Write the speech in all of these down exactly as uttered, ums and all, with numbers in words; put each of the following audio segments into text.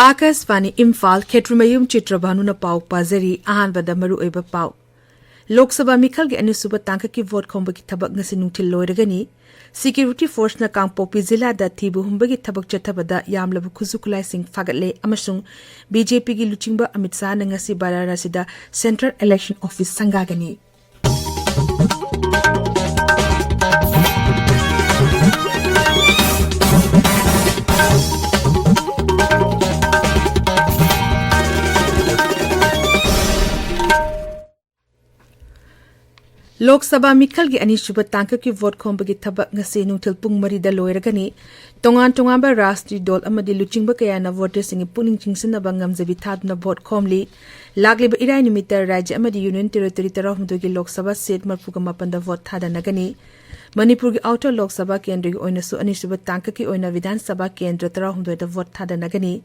ꯑꯥꯀꯥꯁꯕꯥꯅꯤ ꯏꯝꯐꯥꯜ, ꯈꯦꯇ꯭ꯔꯤꯃꯌꯨꯝ ꯆꯤꯇ꯭ꯔꯚꯥꯅꯨꯅ ꯄꯥꯎ ꯄꯥꯖꯔꯤ꯫ ꯑꯍꯥꯟꯕꯗ ꯃꯔꯨꯑꯣꯏꯕ ꯄꯥꯎ꯫ ꯂꯣꯛ ꯁꯚꯥ ꯃꯤꯈꯜꯒꯤ ꯑꯅꯤꯁꯨꯕ ꯇꯥꯡꯀꯛꯀꯤ ꯚꯣꯠ ꯈꯣꯝꯕꯒꯤ ꯊꯕꯛ ꯉꯁꯤ ꯅꯨꯡꯊꯤꯜ ꯂꯣꯏꯔꯒꯅꯤ꯫ ꯁꯦꯀ꯭ꯌꯨꯔꯤꯇꯤ ꯐꯣꯔꯁꯅ ꯀꯥꯡꯄꯣꯛꯄꯤ ꯖꯤꯂꯥꯗ ꯊꯤꯕ ꯍꯨꯝꯕꯒꯤ ꯊꯕꯛ ꯆꯠꯊꯕꯗ ꯌꯥꯝꯂꯕ ꯈꯨꯠꯁꯨ ꯈꯨꯠꯂꯥꯏꯁꯤꯡ ꯐꯥꯒꯠꯂꯦ ꯑꯃꯁꯨꯡ ꯕꯤ ꯖꯦ ꯄꯤꯒꯤ ꯂꯨꯆꯤꯡꯕ ꯑꯃꯤꯠ ꯁꯥꯍꯅ ꯉꯁꯤ ꯕꯥꯔꯥꯅꯥꯁꯤꯗ central election office ꯁꯪꯒꯥꯒꯅꯤ꯫ Lok Sabha ꯃꯤꯈꯜꯒꯤ ꯑꯅꯤꯁꯨꯕ ꯇꯥꯡꯀꯛꯀꯤ ꯚꯣꯠ ꯈꯣꯝꯕꯒꯤ ꯊꯕꯛ ꯉꯁꯤ ꯅꯨꯡꯊꯤꯜ ꯄꯨꯡ ꯃꯔꯤꯗ ꯂꯣꯏꯔꯒꯅꯤ꯫ ꯇꯣꯉꯥꯟ ꯇꯣꯉꯥꯟꯕ ꯔꯥꯖꯅꯤꯇꯤ ꯗꯣꯜ ꯑꯃꯗꯤ ꯂꯨꯆꯤꯡꯕ ꯀꯌꯥꯅ ꯚꯣꯇꯔꯁꯤꯡꯒꯤ ꯄꯨꯛꯅꯤꯡ ꯆꯤꯡꯁꯤꯟꯅꯕ ꯉꯝꯖꯕꯤ ꯊꯥꯗꯨꯅ ꯚꯣꯠ ꯈꯣꯝꯂꯤ꯫ ꯂꯥꯛꯂꯤꯕ ꯏꯔꯥꯏ ꯅꯨꯃꯤꯠꯇ ꯔꯥꯖ꯭ꯌ ꯑꯃꯗꯤ ꯌꯨꯅꯤꯌꯟ ꯇꯦꯔꯤꯇꯣꯔꯤ ꯇꯔꯥꯍꯨꯝꯗꯣꯏꯒꯤ ꯂꯣꯛ ꯁꯚꯥ ꯁꯤꯠ ꯃꯔꯤꯐꯨꯒ ꯃꯥꯄꯟꯗ ꯚꯣꯠ ꯊꯥꯗꯅꯒꯅꯤ꯫ ꯃꯅꯤꯄꯨꯔꯒꯤ ꯑꯥꯎꯇꯔ ꯂꯣꯛ ꯁꯚꯥ ꯀꯦꯟꯗ꯭ꯔꯒꯤ ꯑꯣꯏꯅꯁꯨ ꯑꯅꯤꯁꯨꯕ ꯇꯥꯡꯀꯛꯀꯤ ꯑꯣꯏꯅ ꯕꯤꯙꯥꯟ ꯁꯚꯥ ꯀꯦꯟꯗ꯭ꯔ ꯇꯔꯥꯍꯨꯝꯗꯣꯏꯗ ꯚꯣꯠ ꯊꯥꯗꯅꯒꯅꯤ꯫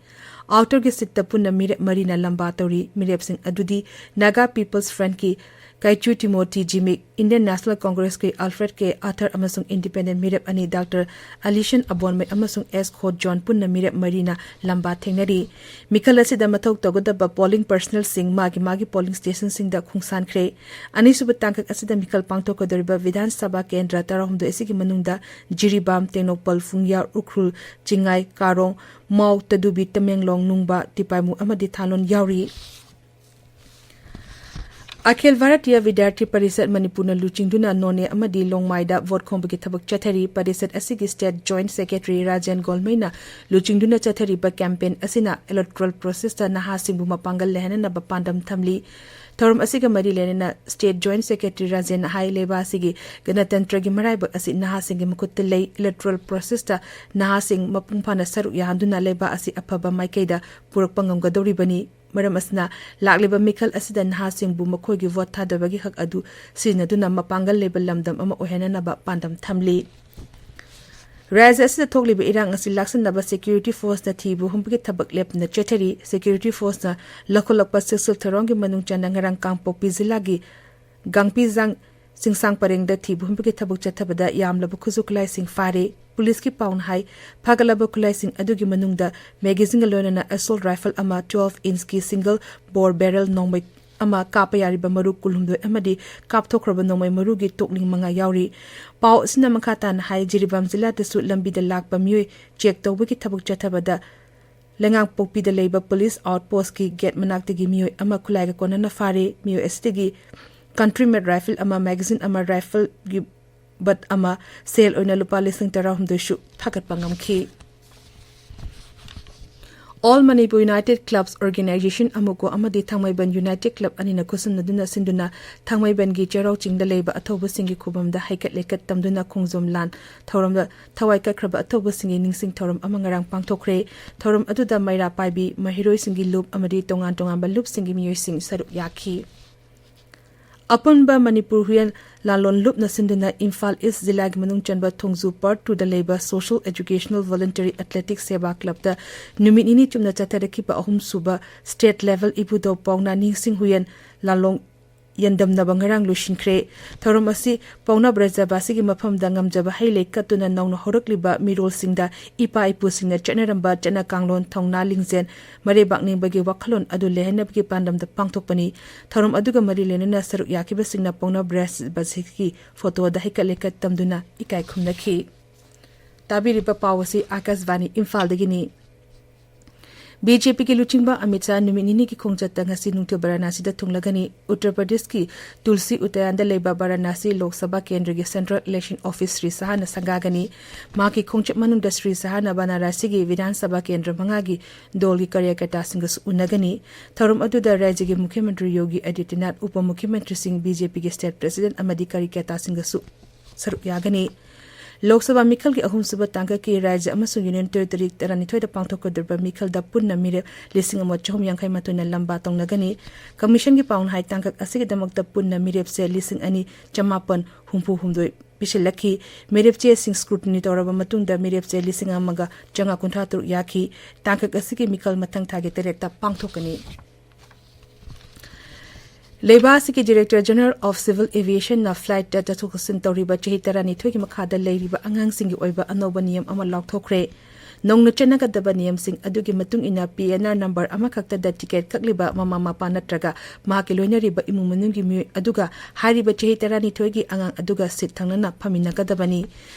ꯑꯥꯎꯇꯔꯒꯤ ꯁꯤꯠꯇ ꯄꯨꯟꯅ ꯃꯤꯔꯦꯞ ꯃꯔꯤꯅ ꯂꯝꯕꯥ ꯇꯧꯔꯤ꯫ ꯃꯤꯔꯦꯞꯁꯤꯡ ꯑꯗꯨꯗꯤ ꯅꯥꯒꯥ ꯄꯤꯄꯜꯁ ꯐ꯭ꯔꯟꯠꯀꯤ Kaichu Timothy Zimik, Indian national ꯀꯣꯡꯒ꯭ꯔꯦꯁꯀꯤ ꯑꯜꯐ꯭ꯔꯦꯗ ꯀꯦ ꯑꯥꯊꯔ ꯑꯃꯁꯨꯡ ꯏꯟꯗꯤꯄꯦꯟꯗꯦꯟꯠ ꯃꯤꯔꯦꯞ ꯑꯅꯤ ꯗꯥꯛꯇꯔ ꯑꯂꯤꯁꯟ ꯑꯕꯣꯟꯃꯩ ꯑꯃꯁꯨꯡ ꯑꯦꯁ ꯈꯣꯠ ꯖꯣꯟ ꯄꯨꯟꯅ ꯃꯤꯔꯦꯞ ꯃꯔꯤꯅ ꯂꯝꯕꯥ ꯊꯦꯡꯅꯔꯤ꯫ ꯃꯤꯈꯜ ꯑꯁꯤꯗ ꯃꯊꯧ ꯇꯧꯒꯗꯕ ꯄꯣꯂꯤꯡ ꯄꯔꯁꯅꯦꯜꯁꯤꯡ ꯃꯥꯒꯤ ꯃꯥꯒꯤ ꯄꯣꯂꯤꯡ ꯁ꯭ꯇꯦꯁꯟꯁꯤꯡꯗ ꯈꯣꯡꯁꯥꯟꯈ꯭ꯔꯦ꯫ ꯑꯅꯤꯁꯨꯕ ꯇꯥꯡꯀꯛ ꯑꯁꯤꯗ ꯃꯤꯈꯜ ꯄꯥꯡꯊꯣꯛꯀꯗꯧꯔꯤꯕ ꯕꯤꯙꯥꯟ ꯁꯚꯥ ꯀꯦꯟꯗ꯭ꯔ ꯇꯔꯥꯍꯨꯝꯗꯣꯏ ꯑꯁꯤꯒꯤ ꯃꯅꯨꯡꯗ ꯖꯤꯔꯤꯕꯥꯝ, ꯇꯦꯡꯅꯧꯄꯜ, ꯐꯨꯡꯌꯥ, ꯎꯈ꯭ꯔꯨꯜ, ꯆꯤꯡꯉꯥꯏ, ꯀꯥꯔꯣꯡ, ꯃꯥꯎ, ꯇꯗꯨꯕꯤ, ꯇꯃꯦꯡꯂꯣꯡ, ꯅꯨꯡꯕꯥ, ꯇꯤꯄꯥꯏꯃꯨ ꯑꯃꯗꯤ ꯊꯥꯂꯣꯟ ꯌꯥꯎꯔꯤ꯫ ꯑꯈꯤꯜ ꯚꯥꯔꯇꯤꯌ ꯕꯤꯗ꯭ꯌꯥꯔꯊꯤ ꯄꯔꯤꯁꯠ ꯃꯅꯤꯄꯨꯔꯅ ꯂꯨꯆꯤꯡꯗꯨꯅ ꯅꯣꯅꯦ ꯑꯃꯗꯤ ꯂꯣꯡꯃꯥꯏꯗ ꯚꯣꯠ ꯈꯣꯝꯕꯒꯤ ꯊꯕꯛ ꯆꯠꯊꯔꯤ꯫ ꯄꯔꯤꯁꯠ ꯑꯁꯤꯒꯤ ꯁ꯭ꯇꯦꯠ ꯖꯣꯏꯟꯠ ꯁꯦꯀ꯭ꯔꯦꯇꯔꯤ ꯔꯥꯖꯦꯟ ꯒꯣꯜꯃꯩꯅ ꯂꯨꯆꯤꯡꯗꯨꯅ ꯆꯠꯊꯔꯤꯕ ꯀꯦꯝꯄꯦꯟ ꯑꯁꯤꯅ ꯏꯂꯦꯛꯇꯣꯔꯦꯜ ꯄ꯭ꯔꯣꯁꯦꯁꯇ ꯅꯍꯥꯁꯤꯡꯕꯨ ꯃꯄꯥꯡꯒꯜ ꯂꯩꯍꯟꯅꯅꯕ ꯄꯥꯟꯗꯝ ꯊꯝꯂꯤ꯫ ꯊꯧꯔꯝ ꯑꯁꯤꯒ ꯃꯔꯤ ꯂꯩꯅꯅ ꯁ꯭ꯇꯦꯠ ꯖꯣꯏꯟꯠ ꯁꯦꯀ꯭ꯔꯦꯇꯔꯤ ꯔꯥꯖꯦꯟꯅ ꯍꯥꯏ, ꯂꯩꯕꯥꯛ ꯑꯁꯤꯒꯤ ꯒꯅꯇꯟꯇ꯭ꯔꯒꯤ ꯃꯔꯥꯏꯕꯛ ꯑꯁꯤ ꯅꯍꯥꯁꯤꯡꯒꯤ ꯃꯈꯨꯠꯇ ꯂꯩ꯫ ꯏꯂꯦꯛꯇꯣꯔꯦꯜ ꯄ꯭ꯔꯣꯁꯦꯁꯇ ꯅꯍꯥꯁꯤꯡ ꯃꯄꯨꯡ ꯐꯥꯅ ꯁꯔꯨꯛ ꯌꯥꯍꯟꯗꯨꯅ ꯂꯩꯕꯥꯛ ꯑꯁꯤ ꯑꯐꯕ ꯃꯥꯏꯀꯩꯗ ꯄꯨꯔꯛꯄ ꯉꯝꯒꯗꯧꯔꯤꯕꯅꯤ꯫ ꯃꯔꯝ ꯑꯁꯤꯅ, ꯂꯥꯛꯂꯤꯕ ꯃꯤꯈꯜ ꯑꯁꯤꯗ ꯅꯍꯥꯁꯤꯡꯕꯨ ꯃꯈꯣꯏꯒꯤ ꯚꯣꯠ ꯊꯥꯗꯕꯒꯤ ꯍꯛ ꯑꯗꯨ ꯁꯤꯖꯤꯟꯅꯗꯨꯅ ꯃꯄꯥꯡꯒꯜ ꯂꯩꯕ ꯂꯝꯗꯝ ꯑꯃ ꯑꯣꯏꯍꯟꯅꯅꯕ ꯄꯥꯟꯗꯝ ꯊꯝꯂꯤ꯫ ꯔꯥꯖ꯭ꯌ ꯑꯁꯤꯗ ꯊꯣꯛꯂꯤꯕ ꯏꯔꯥꯡ ꯑꯁꯤ ꯂꯥꯛꯁꯤꯟꯅꯕ ꯁꯦꯀ꯭ꯌꯨꯔꯤꯇꯤ ꯐꯣꯔꯁꯅ ꯊꯤꯕ ꯍꯨꯝꯕꯒꯤ ꯊꯕꯛ ꯂꯦꯞꯇꯅ ꯆꯠꯊꯔꯤ꯫ ꯁꯦꯀ꯭ꯌꯨꯔꯤꯇꯤ ꯐꯣꯔꯁꯅ ꯂꯧꯈꯠꯂꯛꯄ ꯆꯦꯛꯁꯤꯜ ꯊꯧꯔꯥꯡꯒꯤ ꯃꯅꯨꯡ ꯆꯟꯅ ꯉꯔꯥꯡ ꯀꯥꯡꯄꯣꯛꯄꯤ ꯖꯤꯂꯥꯒꯤ ꯒꯥꯡꯄꯤꯖꯥꯡ ꯆꯤꯡꯁꯥꯡ ꯄꯔꯦꯡꯗ ꯊꯤꯕ ꯍꯨꯝꯕꯒꯤ ꯊꯕꯛ ꯆꯠꯊꯕꯗ ꯌꯥꯝꯂꯕ ꯈꯨꯠꯁꯨ ꯈꯨꯠꯂꯥꯏꯁꯤꯡ ꯐꯥꯔꯦ꯫ ꯄꯨꯂꯤꯁꯀꯤ ꯄꯥꯎꯅ ꯍꯥꯏ, ꯐꯥꯒꯠꯂꯕ ꯈꯨꯠꯂꯥꯏꯁꯤꯡ ꯑꯗꯨꯒꯤ ꯃꯅꯨꯡꯗ ꯃꯦꯒꯥꯖꯤꯟꯒ ꯂꯣꯏꯅꯅ ꯑꯦꯁꯣꯜꯠ ꯔꯥꯏꯐꯜ ꯑꯃ, ꯇ꯭ꯋꯦꯜꯐ ꯏꯟꯆꯀꯤ ꯁꯤꯡꯒꯜ ꯕꯣꯔ ꯕꯦꯔꯦꯜ ꯅꯣꯡꯃꯩ ꯑꯃ, ꯀꯥꯞꯄ ꯌꯥꯔꯤꯕ ꯃꯔꯨ ꯀꯨꯟꯍꯨꯝꯗꯣꯏ ꯑꯃꯗꯤ ꯀꯥꯞꯊꯣꯛꯈ꯭ꯔꯕ ꯅꯣꯡꯃꯩ ꯃꯔꯨꯒꯤ ꯇꯣꯛꯂꯤꯡ ꯃꯉꯥ ꯌꯥꯎꯔꯤ꯫ ꯄꯥꯎ ꯑꯁꯤꯅ ꯃꯈꯥ ꯇꯥꯅ ꯍꯥꯏ, ꯖꯤꯔꯤꯕꯥꯝ ꯖꯤꯂꯥꯗꯁꯨ ꯂꯝꯕꯤꯗ ꯂꯥꯛꯄ ꯃꯤꯑꯣꯏ ꯆꯦꯛ ꯇꯧꯕꯒꯤ ꯊꯕꯛ ꯆꯠꯊꯕꯗ ꯂꯩꯉꯥꯡꯄꯣꯛꯄꯤꯗ ꯂꯩꯕ ꯄꯨꯂꯤꯁ ꯑꯥꯎꯠꯄꯣꯁꯀꯤ ꯒꯦꯠ ꯃꯅꯥꯛꯇꯒꯤ ꯃꯤꯑꯣꯏ ꯑꯃ ꯈꯨꯠꯂꯥꯏꯒ ꯀꯣꯟꯅꯅ ꯐꯥꯔꯦ꯫ ꯃꯤꯑꯣꯏ ꯑꯁꯤꯗꯒꯤ ꯀꯟꯇ꯭ꯔꯤ ꯃꯦꯗ ꯔꯥꯏꯐꯜ ꯑꯃ, ꯃꯦꯒꯥꯖꯤꯟ ꯑꯃ, ꯔꯥꯏꯐꯜꯒꯤ ꯕꯠ ꯑꯃ, ꯁꯦꯜ ꯑꯣꯏꯅ ꯂꯨꯄꯥ ꯂꯤꯁꯤꯡ ꯇꯔꯥꯍꯨꯝꯗꯣꯏꯁꯨ ꯐꯥꯒꯠꯄ ꯉꯝꯈꯤ꯫ All Manipur United Clubs Organization, ꯑꯃꯨꯀꯣ, ꯑꯃꯗꯤ ꯊꯥꯡꯃꯩꯕꯟ ꯌꯨꯅꯥꯏꯇꯦꯗ ꯀ꯭ꯂꯕ ꯑꯅꯤꯅ ꯈꯨꯠꯁꯝꯅꯗꯨꯅ ꯁꯤꯟꯗꯨꯅ ꯊꯥꯡꯃꯩꯕꯟꯒꯤ ꯆꯩꯔꯥꯎ ꯆꯤꯡꯗ ꯂꯩꯕ ꯑꯊꯧꯕꯁꯤꯡꯒꯤ ꯈꯨꯕꯝꯗ ꯍꯩꯀꯠ ꯂꯩꯀꯠ ꯇꯝꯗꯨꯅ ꯈꯣꯡꯖꯣꯝ ꯂꯥꯟ ꯊꯧꯔꯝꯗ ꯊꯋꯥꯏ ꯀꯠꯈ꯭ꯔꯕ ꯑꯊꯧꯕꯁꯤꯡꯒꯤ ꯅꯤꯡꯁꯤꯡ ꯊꯧꯔꯝ ꯑꯃ ꯉꯔꯥꯡ ꯄꯥꯡꯊꯣꯛꯈ꯭ꯔꯦ꯫ ꯊꯧꯔꯝ ꯑꯗꯨꯗ ꯃꯩꯔꯥ ꯄꯥꯏꯕꯤ, ꯃꯍꯩꯔꯣꯏꯁꯤꯡꯒꯤ ꯂꯨꯞ ꯑꯃꯗꯤ ꯇꯣꯉꯥꯟ ꯇꯣꯉꯥꯟꯕ ꯂꯨꯞꯁꯤꯡꯒꯤ ꯃꯤꯑꯣꯏꯁꯤꯡ ꯁꯔꯨꯛ ꯌꯥꯈꯤ꯫ ꯑꯄꯨꯟꯕ ꯃꯅꯤꯄꯨꯔ ꯍꯨꯌꯦꯟ ꯂꯥꯂꯣꯟ ꯂꯨꯞꯅ ꯁꯤꯟꯗꯨꯅ ꯏꯝꯐꯥꯜ ꯏꯁ ꯖꯤꯂꯥꯒꯤ ꯃꯅꯨꯡ ꯆꯟꯕ ꯊꯣꯡꯖꯨ ꯄꯥꯔꯠ ꯇꯨꯗ ꯂꯩꯕ ꯁꯣꯁꯤꯌꯦꯜ ꯑꯦꯖꯨꯀꯦꯁꯅꯦꯜ ꯚꯣꯂꯨꯟꯇꯔꯤ ꯑꯦꯊꯂꯦꯇꯤꯛ ꯁꯦꯕꯥ ꯀ꯭ꯂꯕꯇ ꯅꯨꯃꯤꯠ ꯅꯤꯅꯤ ꯆꯨꯞꯅ ꯆꯠꯊꯔꯛꯈꯤꯕ ꯑꯍꯨꯝꯁꯨꯕ ꯁ꯭ꯇꯦꯠ ꯂꯦꯚꯦꯜ ꯏꯕꯨꯙꯧ ꯄꯥꯎꯅꯥ ꯅꯤꯡꯁꯤꯡ ꯍꯨꯌꯦꯟ ꯂꯥꯂꯣꯡ ꯌꯦꯟꯗꯝꯅꯕ ꯉꯔꯥꯡ ꯂꯣꯏꯁꯤꯟꯈ꯭ꯔꯦ꯫ ꯊꯧꯔꯝ ꯑꯁꯤ ꯄꯥꯎꯅꯥ ꯕ꯭ꯔꯖꯕꯥꯁꯤꯒꯤ ꯃꯐꯝꯗ ꯉꯝꯖꯕ ꯍꯩ ꯂꯩ ꯀꯠꯇꯨꯅ ꯅꯧꯅ ꯍꯧꯔꯛꯂꯤꯕ ꯃꯤꯔꯣꯜꯁꯤꯡꯗ ꯏꯄꯥ ꯏꯄꯨꯁꯤꯡꯅ ꯆꯠꯅꯔꯝꯕ ꯆꯠꯅ ꯀꯥꯡꯂꯣꯟ, ꯊꯧꯅꯥ ꯂꯤꯡꯖꯦꯜ, ꯃꯔꯩꯕꯥꯛ ꯅꯤꯡꯕꯒꯤ ꯋꯥꯈꯜꯂꯣꯟ ꯑꯗꯨ ꯂꯩꯍꯟꯅꯕꯒꯤ ꯄꯥꯟꯗꯝꯗ ꯄꯥꯡꯊꯣꯛꯄꯅꯤ꯫ ꯊꯧꯔꯝ ꯑꯗꯨꯒ ꯃꯔꯤ ꯂꯩꯅꯅ ꯁꯔꯨꯛ ꯌꯥꯈꯤꯕꯁꯤꯡꯅ ꯄꯥꯎꯅꯥ ꯕ꯭ꯔꯖꯕꯥꯁꯤꯒꯤ ꯐꯣꯇꯣꯗ ꯍꯩꯀꯠ ꯂꯩꯀꯠ ꯇꯝꯗꯨꯅ ꯏꯀꯥꯏ ꯈꯨꯝꯅꯈꯤ꯫ ꯇꯥꯕꯤꯔꯤꯕ ꯄꯥꯎ ꯑꯁꯤ ꯑꯥꯀꯥꯁꯕꯥꯅꯤ ꯏꯝꯐꯥꯜꯗꯒꯤꯅꯤ꯫ ꯕꯤ ꯖꯦ ꯄꯤꯒꯤ ꯂꯨꯆꯤꯡꯕ ꯑꯃꯤꯠ ꯁꯥꯍ ꯅꯨꯃꯤꯠ ꯅꯤꯅꯤꯒꯤ ꯈꯣꯡꯆꯠꯇ ꯉꯁꯤ ꯅꯨꯡꯊꯤꯜ ꯕꯔꯥꯅꯥꯁꯤꯗ ꯊꯨꯡꯂꯒꯅꯤ꯫ ꯎꯠꯇꯔ ꯄ꯭ꯔꯗꯦꯁꯀꯤ ꯇꯨꯜꯁꯤ ꯎꯗꯌꯥꯟꯗ ꯂꯩꯕ ꯕꯔꯥꯅꯥꯁꯤ ꯂꯣꯛ ꯁꯚꯥ ꯀꯦꯟꯗ꯭ꯔꯒꯤ ꯁꯦꯟꯇ꯭ꯔꯦꯜ ꯏꯂꯦꯛꯁꯟ ꯑꯣꯐꯤꯁ ꯁ꯭ꯔꯤ ꯁꯥꯍꯅ ꯁꯪꯒꯥꯒꯅꯤ꯫ ꯃꯍꯥꯛꯀꯤ ꯈꯣꯡꯆꯠ ꯃꯅꯨꯡꯗ ꯁ꯭ꯔꯤ ꯁꯥꯍꯅ ꯕꯔꯥꯅꯥꯁꯤꯒꯤ ꯕꯤꯙꯥꯟ ꯁꯚꯥ ꯀꯦꯟꯗ꯭ꯔ ꯃꯉꯥꯒꯤ ꯗꯣꯜꯒꯤ ꯀꯥꯔꯌꯀꯔꯇꯥꯁꯤꯡꯒꯁꯨ ꯎꯅꯒꯅꯤ꯫ ꯊꯧꯔꯝ ꯑꯗꯨꯗ ꯔꯥꯖ꯭ꯌꯒꯤ ꯃꯨꯈ꯭ꯌ ꯃꯟꯇ꯭ꯔꯤ ꯌꯣꯒꯤ ꯑꯗꯤꯇ꯭ꯌꯅꯥꯊ, ꯎꯄ ꯃꯨꯈ꯭ꯌ ꯃꯟꯇ꯭ꯔꯤꯁꯤꯡ, ꯕꯤ ꯖꯦ ꯄꯤꯒꯤ ꯁ꯭ꯇꯦꯠ ꯄ꯭ꯔꯁꯤꯗꯦꯟꯠ ꯑꯃꯗꯤ ꯀꯥꯔꯌꯀꯔꯇꯥꯁꯤꯡꯒꯁꯨ ꯁꯔꯨꯛ ꯌꯥꯒꯅꯤ꯫ ꯂꯣꯛ ꯁꯚꯥ ꯃꯤꯈꯜꯒꯤ ꯑꯍꯨꯝꯁꯨꯕ ꯇꯥꯡꯀꯛꯀꯤ ꯔꯥꯖ꯭ꯌ ꯑꯃꯁꯨꯡ ꯌꯨꯅꯤꯌꯟ ꯇꯦꯔꯤꯇꯣꯔꯤ ꯇꯔꯥꯅꯤꯊꯣꯏꯗ ꯄꯥꯡꯊꯣꯛꯀꯗꯧꯔꯤꯕ ꯃꯤꯈꯜꯗ ꯄꯨꯟꯅ ꯃꯤꯔꯦꯞ ꯂꯤꯁꯤꯡ ꯑꯃ ꯆꯍꯨꯝ ꯌꯥꯡꯈꯩ ꯃꯥꯊꯣꯏꯅ ꯂꯝꯕꯥ ꯇꯧꯅꯒꯅꯤ꯫ ꯀꯃꯤꯁꯟꯒꯤ ꯄꯥꯎꯅ ꯍꯥꯏ, ꯇꯥꯡꯀꯛ ꯑꯁꯤꯒꯤꯗꯃꯛꯇ ꯄꯨꯟꯅ ꯃꯤꯔꯦꯞꯁꯦ ꯂꯤꯁꯤꯡ ꯑꯅꯤ ꯆꯃꯥꯄꯟ ꯍꯨꯝꯐꯨ ꯍꯨꯝꯗꯣꯏ ꯄꯤꯁꯤꯜꯂꯛꯈꯤ꯫ ꯃꯤꯔꯦꯞ ꯆꯦꯁꯤꯡ ꯁ꯭ꯀ꯭ꯔꯨꯇꯤꯅꯤ ꯇꯧꯔꯕ ꯃꯇꯨꯡꯗ ꯃꯤꯔꯦꯞꯁꯦ ꯂꯤꯁꯤꯡ ꯑꯃꯒ ꯆꯥꯝꯃꯉꯥ ꯀꯨꯟꯊ꯭ꯔꯥ ꯇꯔꯨꯛ ꯌꯥꯈꯤ꯫ ꯇꯥꯡꯀꯛ ꯑꯁꯤꯒꯤ ꯃꯤꯈꯜ ꯃꯊꯪ ꯊꯥꯒꯤ ꯇꯔꯦꯠꯇ ꯄꯥꯡꯊꯣꯛꯀꯅꯤ꯫ ꯂꯩꯕꯥꯛ ꯑꯁꯤꯒꯤ Director General of Civil Aviation ꯅ flight ꯇ ꯆꯠꯊꯣꯛ ꯆꯠꯁꯤꯟ ꯇꯧꯔꯤꯕ ꯆꯍꯤ ꯇꯔꯥꯅꯤꯊꯣꯏꯒꯤ ꯃꯈꯥꯗ ꯂꯩꯔꯤꯕ ꯑꯉꯥꯡꯁꯤꯡꯒꯤ ꯑꯣꯏꯕ ꯑꯅꯧꯕ ꯅꯤꯌꯝ ꯑꯃ ꯂꯥꯎꯊꯣꯛꯈ꯭ꯔꯦ꯫ ꯅꯧꯅ ꯆꯠꯅꯒꯗꯕ ꯅꯤꯌꯝꯁꯤꯡ ꯑꯗꯨꯒꯤ ꯃꯇꯨꯡ ꯏꯟꯅ P N R number ꯑꯃꯈꯛꯇꯗ ticket ꯀꯛꯂꯤꯕ ꯃꯃꯥ ꯃꯄꯥ ꯅꯠꯇ꯭ꯔꯒ ꯃꯍꯥꯛꯀꯤ ꯂꯣꯏꯅꯔꯤꯕ ꯏꯃꯨꯡ ꯃꯅꯨꯡꯒꯤ ꯃꯤꯑꯣꯏ ꯑꯗꯨꯒ ꯍꯥꯏꯔꯤꯕ ꯆꯍꯤ ꯇꯔꯥꯅꯤꯊꯣꯏꯒꯤ ꯑꯉꯥꯡ ꯑꯗꯨꯒ seat ꯊꯪꯅꯅ ꯐꯝꯃꯤꯟꯅꯒꯗꯕꯅꯤ꯫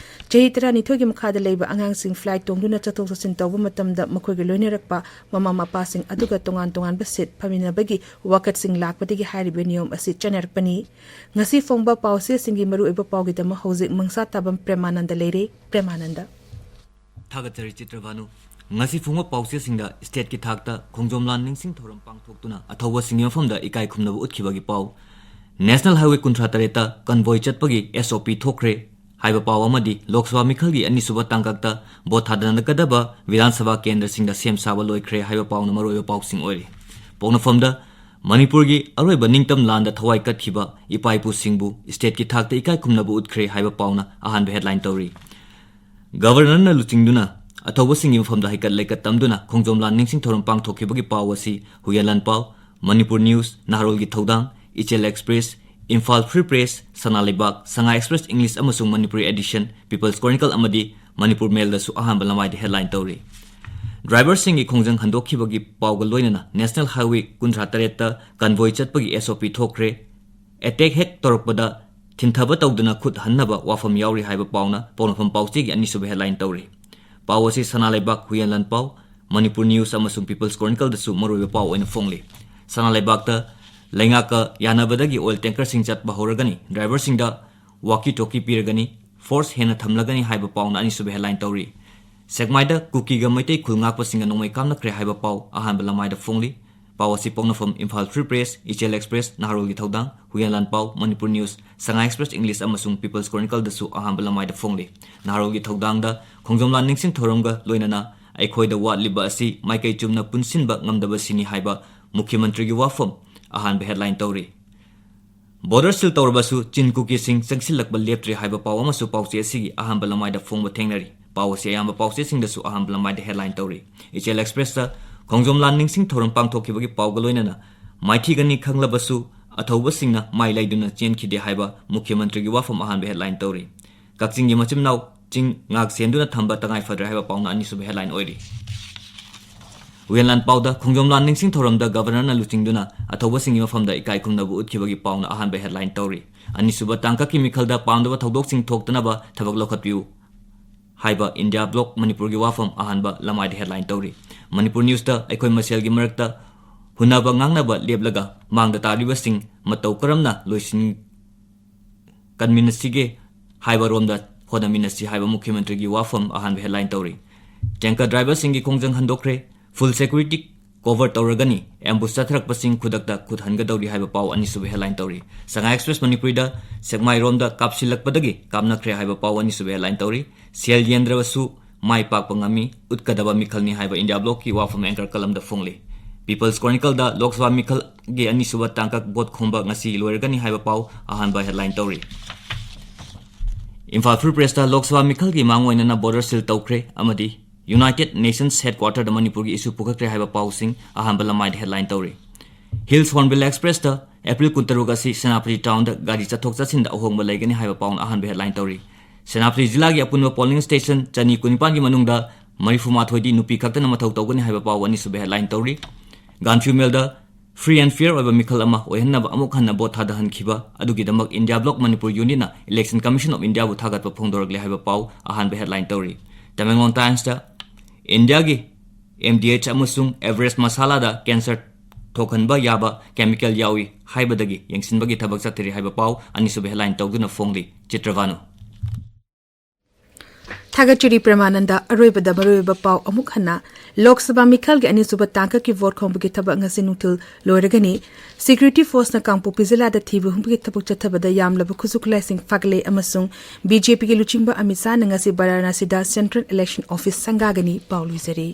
ꯆꯍꯤ ꯇꯔꯥꯅꯤꯊꯣꯏꯒꯤ ꯃꯈꯥꯗ ꯂꯩꯕ ꯑꯉꯥꯡꯁꯤꯡ flight ꯇꯣꯡꯗꯨꯅ ꯆꯠꯊꯣꯛ ꯆꯠꯁꯤꯟ ꯇꯧꯕ ꯃꯇꯝꯗ ꯃꯈꯣꯏꯒꯤ ꯂꯣꯏꯅꯔꯛꯄ ꯃꯃꯥ ꯃꯄꯥꯁꯤꯡ ꯑꯗꯨꯒ ꯇꯣꯉꯥꯟ ꯇꯣꯉꯥꯟꯕ seat ꯐꯝꯃꯤꯟꯅꯕꯒꯤ ꯋꯥꯀꯠꯁꯤꯡ ꯂꯥꯛꯄꯗꯒꯤ ꯍꯥꯏꯔꯤꯕ ꯅꯤꯌꯣꯝ ꯑꯁꯤ ꯆꯠꯅꯔꯛꯄꯅꯤ꯫ ꯉꯁꯤ ꯐꯣꯡꯕ ꯄꯥꯎꯆꯦꯁꯤꯡꯒꯤ ꯃꯔꯨꯑꯣꯏꯕ ꯄꯥꯎꯒꯤꯗꯃꯛ ꯍꯧꯖꯤꯛ ꯃꯪꯁꯥ ꯇꯥꯕꯝ ꯄ꯭ꯔꯦꯃꯥꯅꯟꯗ ꯂꯩꯔꯦ꯫ ꯄ꯭ꯔꯦꯃꯥꯅꯟꯗ꯫ ꯊꯥꯒꯠꯆꯔꯤ ꯆꯤꯇ꯭ꯔꯚꯥꯅꯨ꯫ ꯉꯁꯤ ꯐꯣꯡꯕ ꯄꯥꯎꯆꯦꯁꯤꯡꯗ stateꯀꯤ ꯊꯥꯛꯇ ꯈꯣꯡꯖꯣꯝ ꯂꯥꯟ ꯅꯤꯡꯁꯤꯡ ꯊꯧꯔꯝ ꯄꯥꯡꯊꯣꯛꯇꯨꯅ ꯑꯊꯧꯕꯁꯤꯡꯒꯤ ꯃꯐꯝꯗ ꯏꯀꯥꯏ ꯈꯨꯝꯅꯕ ꯎꯠꯈꯤꯕꯒꯤ ꯄꯥꯎ, National Highway ꯀꯨꯟꯊ꯭ꯔꯥ ꯇꯔꯦꯠꯇ convoy ꯆꯠꯄꯒꯤ S O P ꯊꯣꯛꯈ꯭ꯔꯦ ꯍꯥꯏꯕ ꯄꯥꯎ ꯑꯃꯗꯤ ꯂꯣꯛ ꯁꯚꯥ ꯃꯤꯈꯜꯒꯤ ꯑꯅꯤꯁꯨꯕ ꯇꯥꯡꯀꯛꯇ vote ꯊꯥꯗꯅꯒꯗꯕ ꯕꯤꯙꯥꯟ ꯁꯚꯥ ꯀꯦꯟꯗ꯭ꯔꯁꯤꯡꯗ ꯁꯦꯝ ꯁꯥꯕ ꯂꯣꯏꯈ꯭ꯔꯦ ꯍꯥꯏꯕ ꯄꯥꯎꯅ ꯃꯔꯨꯑꯣꯏꯕ ꯄꯥꯎꯁꯤꯡ ꯑꯣꯏꯔꯤ꯫ ꯄꯣꯛꯅꯐꯝꯗ ꯃꯅꯤꯄꯨꯔꯒꯤ ꯑꯔꯣꯏꯕ ꯅꯤꯡꯇꯝ ꯂꯥꯟꯗ ꯊꯋꯥꯏ ꯀꯠꯈꯤꯕ ꯏꯄꯥ ꯏꯄꯨꯁꯤꯡꯕꯨ stateꯀꯤ ꯊꯥꯛꯇ ꯏꯀꯥꯏ ꯈꯨꯝꯅꯕ ꯎꯠꯈ꯭ꯔꯦ ꯍꯥꯏꯕ ꯄꯥꯎꯅ ꯑꯍꯥꯟꯕ headline ꯇꯧꯔꯤ꯫ Governorꯅ ꯂꯨꯆꯤꯡꯗꯨꯅ ꯑꯊꯧꯕꯁꯤꯡꯒꯤ ꯃꯐꯝꯗ ꯍꯩꯀꯠ ꯂꯩꯀꯠ ꯇꯝꯗꯨꯅ ꯈꯣꯡꯖꯣꯝ ꯂꯥꯟ ꯅꯤꯡꯁꯤꯡ ꯊꯧꯔꯝ ꯄꯥꯡꯊꯣꯛꯈꯤꯕꯒꯤ ꯄꯥꯎ ꯑꯁꯤ ꯍꯨꯏꯌꯦꯟ ꯂꯥꯟꯄꯥꯎ, ꯃꯅꯤꯄꯨꯔ ꯅ꯭ꯌꯨꯁ, ꯅꯍꯥꯔꯣꯜꯒꯤ ꯊꯧꯗꯥꯡ, ꯏꯆꯦꯜ ꯑꯦꯛꯁꯄ꯭ꯔꯦꯁ, ꯏꯝꯐꯥꯜ ꯐ꯭ꯔꯤ ꯄ꯭ꯔꯦꯁ, ꯁꯅꯥ ꯂꯩꯕꯥꯛ, ꯁꯉꯥꯏ ꯑꯦꯛꯁꯄ꯭ꯔꯦꯁ ꯏꯪꯂꯤꯁ ꯑꯃꯁꯨꯡ ꯃꯅꯤꯄꯨꯔꯤ edition, ꯄꯤꯄꯜꯁ ꯀ꯭ꯔꯣꯅꯤꯀꯜ ꯑꯃꯗꯤ ꯃꯅꯤꯄꯨꯔ ꯃꯦꯜꯗꯁꯨ ꯑꯍꯥꯟꯕ ꯂꯃꯥꯏꯗ headline ꯇꯧꯔꯤ꯫ ꯗ꯭ꯔꯥꯏꯚꯔꯁꯤꯡꯒꯤ ꯈꯣꯡꯖꯪ ꯍꯟꯗꯣꯛꯈꯤꯕꯒꯤ ꯄꯥꯎꯒ ꯂꯣꯏꯅꯅ National Highway ꯀꯨꯟꯊ꯭ꯔꯥ ꯇꯔꯦꯠꯇ convoy ꯆꯠꯄꯒꯤ S O P ꯊꯣꯛꯈ꯭ꯔꯦ꯫ Attack ꯍꯦꯛ ꯇꯧꯔꯛꯄꯗ ꯊꯤꯟꯊꯕ ꯇꯧꯗꯨꯅ ꯈꯨꯠ ꯍꯟꯅꯕ ꯋꯥꯐꯝ ꯌꯥꯎꯔꯤ ꯍꯥꯏꯕ ꯄꯥꯎꯅ ꯄꯣꯛꯅꯐꯝ ꯄꯥꯎꯆꯦꯒꯤ ꯑꯅꯤꯁꯨꯕ headline ꯇꯧꯔꯤ꯫ ꯄꯥꯎ ꯑꯁꯤ ꯁꯅꯥ ꯂꯩꯕꯥꯛ, ꯍꯨꯏꯌꯦꯟ ꯂꯥꯟꯄꯥꯎ, ꯃꯅꯤꯄꯨꯔ ꯅ꯭ꯌꯨꯁ ꯑꯃꯁꯨꯡ ꯄꯤꯄꯜꯁ ꯀ꯭ꯔꯣꯅꯤꯀꯜꯗꯁꯨ ꯃꯔꯨꯑꯣꯏꯕ ꯄꯥꯎ ꯑꯣꯏꯅ ꯐꯣꯡꯂꯤ꯫ ꯁꯅꯥ ꯂꯩꯕꯥꯛꯇ ꯂꯩꯉꯥꯛꯀ ꯌꯥꯅꯕꯗꯒꯤ oil tankerꯁꯤꯡ ꯆꯠꯄ ꯍꯧꯔꯒꯅꯤ, ꯗ꯭ꯔꯥꯏꯚꯔꯁꯤꯡꯗ walkie talkie ꯄꯤꯔꯒꯅꯤ, force ꯍꯦꯟꯅ ꯊꯝꯂꯒꯅꯤ ꯍꯥꯏꯕ ꯄꯥꯎꯅ ꯑꯅꯤꯁꯨꯕ headline ꯇꯧꯔꯤ꯫ ꯁꯦꯛꯃꯥꯏꯗ ꯀꯨꯀꯤꯒ ꯃꯩꯇꯩ ꯈꯨꯜ ꯉꯥꯛꯄꯁꯤꯡꯒ ꯅꯣꯡꯃꯩ ꯀꯥꯞꯅꯈ꯭ꯔꯦ ꯍꯥꯏꯕ ꯄꯥꯎ ꯑꯍꯥꯟꯕ ꯂꯃꯥꯏꯗ ꯐꯣꯡꯂꯤ꯫ ꯄꯥꯎ ꯑꯁꯤ ꯄꯣꯛꯅꯐꯝ ꯏꯝꯐꯥꯜ ꯐ꯭ꯔꯤ ꯄ꯭ꯔꯦꯁ, ꯏꯆꯦꯜ ꯑꯦꯛꯁꯄ꯭ꯔꯦꯁ, ꯅꯍꯥꯔꯣꯜꯒꯤ ꯊꯧꯗꯥꯡ, ꯍꯨꯏꯌꯦꯟ ꯂꯥꯟꯄꯥꯎ, ꯃꯅꯤꯄꯨꯔ ꯅ꯭ꯌꯨꯁ, ꯁꯉꯥꯏ ꯑꯦꯛꯁꯄ꯭ꯔꯦꯁ ꯏꯪꯂꯤꯁ ꯑꯃꯁꯨꯡ ꯄꯤꯄꯜꯁ ꯀ꯭ꯔꯣꯅꯤꯀꯜꯗꯁꯨ ꯑꯍꯥꯟꯕ ꯂꯃꯥꯏꯗ ꯐꯣꯡꯂꯤ꯫ ꯅꯍꯥꯔꯣꯜꯒꯤ ꯊꯧꯗꯥꯡꯗ ꯈꯣꯡꯖꯣꯝ ꯂꯥꯟ ꯅꯤꯡꯁꯤꯡ ꯊꯧꯔꯝꯒ ꯂꯣꯏꯅꯅ ꯑꯩꯈꯣꯏꯗ ꯋꯥꯠꯂꯤꯕ ꯑꯁꯤ ꯃꯥꯏꯀꯩ ꯆꯨꯝꯅ ꯄꯨꯟꯁꯤꯟꯕ ꯉꯝꯗꯕꯁꯤꯅꯤ ꯍꯥꯏꯕ ꯃꯨꯈ꯭ꯌ ꯃꯟꯇ꯭ꯔꯤꯒꯤ ꯋꯥꯐꯝ ꯑꯍꯥꯟꯕ headline ꯇꯧꯔꯤ꯫ Border seal ꯇꯧꯔꯕꯁꯨ ꯆꯤꯟ ꯀꯨꯀꯤꯁꯤꯡ ꯆꯪꯁꯤꯜꯂꯛꯄ ꯂꯦꯞꯇ꯭ꯔꯤ ꯍꯥꯏꯕ ꯄꯥꯎ ꯑꯃꯁꯨ ꯄꯥꯎꯆꯦ ꯑꯁꯤꯒꯤ ꯑꯍꯥꯟꯕ ꯂꯃꯥꯏꯗ ꯐꯣꯡꯕ ꯊꯦꯡꯅꯔꯤ꯫ ꯄꯥꯎ ꯑꯁꯤ ꯑꯌꯥꯝꯕ ꯄꯥꯎꯆꯦꯁꯤꯡꯗꯁꯨ ꯑꯍꯥꯟꯕ ꯂꯃꯥꯏꯗ headline ꯇꯧꯔꯤ꯫ ꯏꯆꯦꯜ ꯑꯦꯛꯁꯄ꯭ꯔꯦꯁꯇ ꯈꯣꯡꯖꯣꯝ ꯂꯥꯟ ꯅꯤꯡꯁꯤꯡ ꯊꯧꯔꯝ ꯄꯥꯡꯊꯣꯛꯈꯤꯕꯒꯤ ꯄꯥꯎꯒ ꯂꯣꯏꯅꯅ ꯃꯥꯏꯊꯤꯒꯅꯤ ꯈꯪꯂꯕꯁꯨ ꯑꯊꯧꯕꯁꯤꯡꯅ ꯃꯥꯏ ꯂꯩꯗꯨꯅ ꯆꯦꯟꯈꯤꯗꯦ ꯍꯥꯏꯕ ꯃꯨꯈ꯭ꯌ ꯃꯟꯇ꯭ꯔꯤꯒꯤ ꯋꯥꯐꯝ ꯑꯍꯥꯟꯕ headline ꯇꯧꯔꯤ꯫ ꯀꯛꯆꯤꯡꯒꯤ ꯃꯆꯤꯟ ꯃꯅꯥꯎꯁꯤꯡ ꯉꯥꯛ ꯁꯦꯟꯗꯨꯅ ꯊꯝꯕ ꯇꯉꯥꯏ ꯐꯗ꯭ꯔꯦ ꯍꯥꯏꯕ ꯄꯥꯎꯅ ꯑꯅꯤꯁꯨꯕ headline ꯑꯣꯏꯔꯤ꯫ ꯋꯦꯟꯂꯥꯟ ꯄꯥꯎꯗ ꯈꯣꯡꯖꯣꯝ ꯂꯥꯟ ꯅꯤꯡꯁꯤꯡ ꯊꯧꯔꯝꯗ Governorꯅ ꯂꯨꯆꯤꯡꯗꯨꯅ ꯑꯊꯧꯕꯁꯤꯡꯒꯤ ꯃꯐꯝꯗ ꯏꯀꯥꯏ ꯈꯨꯝꯅꯕ ꯎꯠꯈꯤꯕꯒꯤ ꯄꯥꯎꯅ ꯑꯍꯥꯟꯕ headline ꯇꯧꯔꯤ꯫ ꯑꯅꯤꯁꯨꯕ ꯇꯥꯡꯀꯛꯀꯤ ꯃꯤꯈꯜꯗ ꯄꯥꯝꯗꯕ ꯊꯧꯗꯣꯛꯁꯤꯡ ꯊꯣꯛꯇꯅꯕ ꯊꯕꯛ ꯂꯧꯈꯠꯄꯤꯌꯨ ꯍꯥꯏꯕ ꯏꯟꯗꯤꯌꯥ ꯕ꯭ꯂꯣꯛ ꯃꯅꯤꯄꯨꯔꯒꯤ ꯋꯥꯐꯝ ꯑꯍꯥꯟꯕ ꯂꯃꯥꯏꯗ headline ꯇꯧꯔꯤ꯫ ꯃꯅꯤꯄꯨꯔ ꯅ꯭ꯌꯨꯁꯇ ꯑꯩꯈꯣꯏ ꯃꯁꯦꯜꯒꯤ ꯃꯔꯛꯇ ꯍꯨꯟꯅꯕ ꯉꯥꯡꯅꯕ ꯂꯦꯞꯂꯒ ꯃꯥꯡꯗ ꯇꯥꯔꯤꯕꯁꯤꯡ ꯃꯇꯧ ꯀꯔꯝꯅ ꯂꯣꯏꯁꯤꯟ ꯀꯟꯃꯤꯟꯅꯁꯤꯒꯦ ꯍꯥꯏꯕ ꯔꯣꯝꯗ ꯍꯣꯠꯅꯃꯤꯟꯅꯁꯤ ꯍꯥꯏꯕ ꯃꯨꯈ꯭ꯌ ꯃꯟꯇ꯭ꯔꯤꯒꯤ ꯋꯥꯐꯝ ꯑꯍꯥꯟꯕ headline ꯇꯧꯔꯤ꯫ Tanker driverꯁꯤꯡꯒꯤ ꯈꯣꯡꯖꯪ ꯍꯟꯗꯣꯛꯈ꯭ꯔꯦ, full security cover ꯇꯧꯔꯒꯅꯤ, ambush ꯆꯠꯊꯔꯛꯄꯁꯤꯡ ꯈꯨꯗꯛꯇ ꯈꯨꯠ ꯍꯟꯒꯗꯧꯔꯤ ꯍꯥꯏꯕ ꯄꯥꯎ ꯑꯅꯤꯁꯨꯕ headline ꯇꯧꯔꯤ꯫ ꯁꯉꯥꯏ Express ꯃꯅꯤꯄꯨꯔꯤꯗ ꯁꯦꯛꯃꯥꯏꯔꯣꯝꯗ ꯀꯥꯞꯁꯤꯜꯂꯛꯄꯗꯒꯤ ꯀꯥꯞꯅꯈ꯭ꯔꯦ ꯍꯥꯏꯕ ꯄꯥꯎ ꯑꯅꯤꯁꯨꯕ headline ꯇꯧꯔꯤ꯫ ꯁꯦꯜ ꯌꯦꯟꯗ꯭ꯔꯕꯁꯨ ꯃꯥꯏ ꯄꯥꯛꯄ ꯉꯝꯃꯤ, ꯎꯠꯀꯗꯕ ꯃꯤꯈꯜꯅꯤ ꯍꯥꯏꯕ ꯏꯟꯗꯤꯌꯥ ꯕ꯭ꯂꯣꯛꯀꯤ ꯋꯥꯐꯝ anchor ꯀꯂꯝꯗ ꯐꯣꯡꯂꯤ꯫ People's Chronicleꯗ ꯂꯣꯛ ꯁꯚꯥ ꯃꯤꯈꯜꯒꯤ ꯑꯅꯤꯁꯨꯕ ꯇꯥꯡꯀꯛ ꯚꯣꯠ ꯈꯣꯝꯕ ꯉꯁꯤ ꯂꯣꯏꯔꯒꯅꯤ ꯍꯥꯏꯕ ꯄꯥꯎ ꯑꯍꯥꯟꯕ headline ꯇꯧꯔꯤ꯫ ꯏꯝꯐꯥꯜ Free Pressꯇ ꯂꯣꯛ ꯁꯚꯥ ꯃꯤꯈꯜꯒꯤ ꯃꯥꯡꯑꯣꯏꯅꯅ border seal ꯇꯧꯈ꯭ꯔꯦ ꯑꯃꯗꯤ United Nations headquarterꯗ ꯃꯅꯤꯄꯨꯔꯒꯤ issue ꯄꯨꯈꯠꯈ꯭ꯔꯦ ꯍꯥꯏꯕ ꯄꯥꯎꯁꯤꯡ ꯑꯍꯥꯟꯕ ꯂꯃꯥꯏꯗ headline ꯇꯧꯔꯤ꯫ Hills Hornbill Expressꯇ April ꯀꯨꯟꯇꯔꯨꯛ ꯑꯁꯤ ꯁꯦꯅꯥꯄꯇꯤ townꯗ ꯒꯥꯔꯤ ꯆꯠꯊꯣꯛ ꯆꯠꯁꯤꯟꯗ ꯑꯍꯣꯡꯕ ꯂꯩꯒꯅꯤ ꯍꯥꯏꯕ ꯄꯥꯎꯅ ꯑꯍꯥꯟꯕ headline ꯇꯧꯔꯤ꯫ ꯁꯦꯅꯥꯄꯇꯤ ꯖꯤꯂꯥꯒꯤ ꯑꯄꯨꯟꯕ polling station ꯆꯅꯤ ꯀꯨꯟꯅꯤꯄꯥꯟꯒꯤ ꯃꯅꯨꯡꯗ ꯃꯔꯤꯐꯨ ꯃꯥꯊꯣꯏꯗꯤ ꯅꯨꯄꯤ ꯈꯛꯇꯅ ꯃꯊꯧ ꯇꯧꯒꯅꯤ ꯍꯥꯏꯕ ꯄꯥꯎ ꯑꯅꯤꯁꯨꯕ headline ꯇꯧꯔꯤ꯫ ꯒꯥꯟꯐ꯭ꯌꯨ ꯃꯦꯜꯗ free and fair ꯑꯣꯏꯕ ꯃꯤꯈꯜ ꯑꯃ ꯑꯣꯏꯍꯟꯅꯕ ꯑꯃꯨꯛ ꯍꯟꯅ ꯚꯣꯠ ꯊꯥꯗꯍꯟꯈꯤꯕ ꯑꯗꯨꯒꯤꯗꯃꯛ ꯏꯟꯗꯤꯌꯥ ꯕ꯭ꯂꯣꯛ ꯃꯅꯤꯄꯨꯔ ꯌꯨꯅꯤꯠꯅ Election Commission of Indiaꯕꯨ ꯊꯥꯒꯠꯄ ꯐꯣꯡꯗꯣꯔꯛꯂꯦ ꯍꯥꯏꯕ ꯄꯥꯎ ꯑꯍꯥꯟꯕ headline ꯇꯧꯔꯤ꯫ ꯇꯃꯦꯡꯂꯣꯡ Timesꯇ ꯏꯟꯗꯤꯌꯥꯒꯤ M D H ꯑꯃꯁꯨꯡ Everest ꯃꯁꯥꯂꯥꯗ cancer ꯊꯣꯛꯍꯟꯕ ꯌꯥꯕ chemical ꯌꯥꯎꯏ ꯍꯥꯏꯕꯗꯒꯤ ꯌꯦꯡꯁꯤꯟꯕꯒꯤ ꯊꯕꯛ ꯆꯠꯊꯔꯤ ꯍꯥꯏꯕ ꯄꯥꯎ ꯑꯅꯤꯁꯨꯕ headline ꯇꯧꯗꯨꯅ ꯐꯣꯡꯂꯤ꯫ ꯆꯤꯇ꯭ꯔꯚꯥꯅꯨ꯫ ꯊꯥꯒꯠꯆꯔꯤ ꯄ꯭ꯔꯦꯃꯥꯅꯟꯗ꯫ ꯑꯔꯣꯏꯕꯗ ꯃꯔꯨꯑꯣꯏꯕ ꯄꯥꯎ ꯑꯃꯨꯛ ꯍꯟꯅ꯫ ꯂꯣꯛ ꯁꯚꯥ ꯃꯤꯈꯜꯒꯤ ꯑꯅꯤꯁꯨꯕ ꯇꯥꯡꯀꯛꯀꯤ ꯚꯣꯠ ꯈꯣꯝꯕꯒꯤ ꯊꯕꯛ ꯉꯁꯤ ꯅꯨꯡꯊꯤꯜ ꯂꯣꯏꯔꯒꯅꯤ꯫ Security forceꯅ ꯀꯥꯡꯄꯣꯛꯄꯤ ꯖꯤꯂꯥꯗ ꯊꯤꯕ ꯍꯨꯝꯕꯒꯤ ꯊꯕꯛ ꯆꯠꯊꯕꯗ ꯌꯥꯝꯂꯕ ꯈꯨꯠꯁꯨ ꯈꯨꯠꯂꯥꯏꯁꯤꯡ ꯐꯥꯒꯠꯂꯦ ꯑꯃꯁꯨꯡ B J Pꯒꯤ ꯂꯨꯆꯤꯡꯕ ꯑꯃꯤꯠ ꯁꯥꯍꯅ ꯉꯁꯤ ꯕꯔꯥꯅꯥꯁꯤꯗ Central Election Office ꯁꯪꯒꯥꯒꯅꯤ꯫ ꯄꯥꯎ ꯂꯣꯏꯖꯔꯦ꯫